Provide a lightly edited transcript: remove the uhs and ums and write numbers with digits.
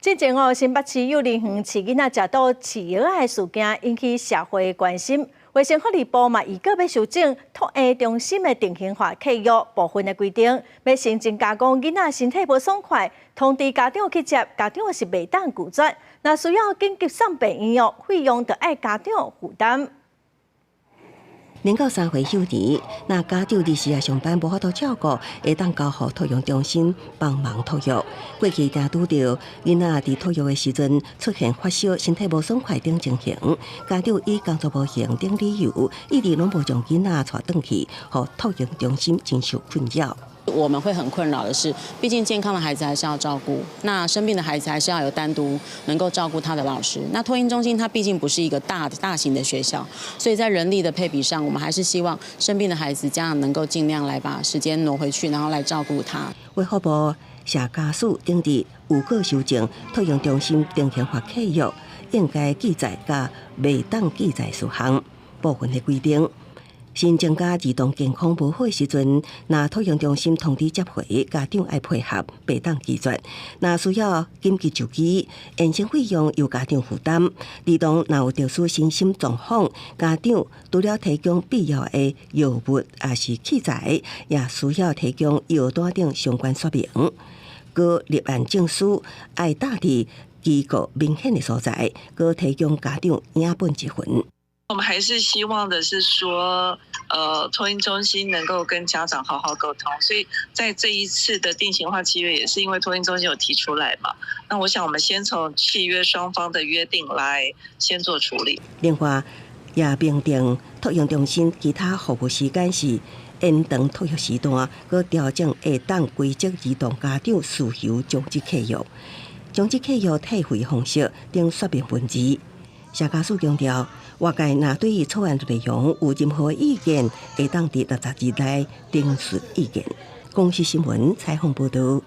之前哦，新北市幼兒園飼囡仔食倒飼藥仔的事件引起社會關心。衛生福利部嘛，預告欲修正托嬰中心的定型化契約部分的規定，欲先增加講囡仔身體無爽快，通知家長去接，家長是袂當拒絕。若需要緊急送病院哦，費用就愛家長負擔。 2到3歲幼兒，若家長日時啊上班無法度照顧，會當交予托育中心幫忙托育。過去定拄著囡仔佇托育的時陣出現發燒、身體無爽快等情形，家長以工作無閒等理由，一直攏無將囡仔帶轉去，予托育中心真受困擾。我們會很困擾的是，畢竟健康的孩子還是要照顧，那生病的孩子還是要有單獨能夠照顧他的老師。那托嬰中心它畢竟不是一個大型的學校，所以在人力的配比上，我們還是希望生病的孩子家長能夠盡量來把時間挪回去，然後來照顧他。衛福部社家署等佇預告修正托育中心定型化契約，應該記載佮袂當記載事項部分的規定。新增加兒童健康無好的時陣，若托育中心通知接回，家長愛配合，袂當拒絕。若需要緊急就醫，延伸費用由家長負擔。兒童若有特殊身心狀況，家長除了提供必要的藥物抑是器材，也需要提供藥單等相關說明。閣立案證書愛貼佇機構明顯的所在，閣提供家長影本一份。我們還是希望的是說，托嬰中心能夠跟家長好好溝通，所以在這一次的定型化契約，也是因為托嬰中心有提出來嘛。那我想，我們先從契約雙方的約定來先做處理。另外，也明定托育中心其他服務時間是延長托育時段，閣調整會當規則兒童家長需求終止契約、終止契約退費方式等說明文字。社家署強調，外界若對於草案內容有任何意見，會當佇60日內陳述意見。公視新聞採訪報導。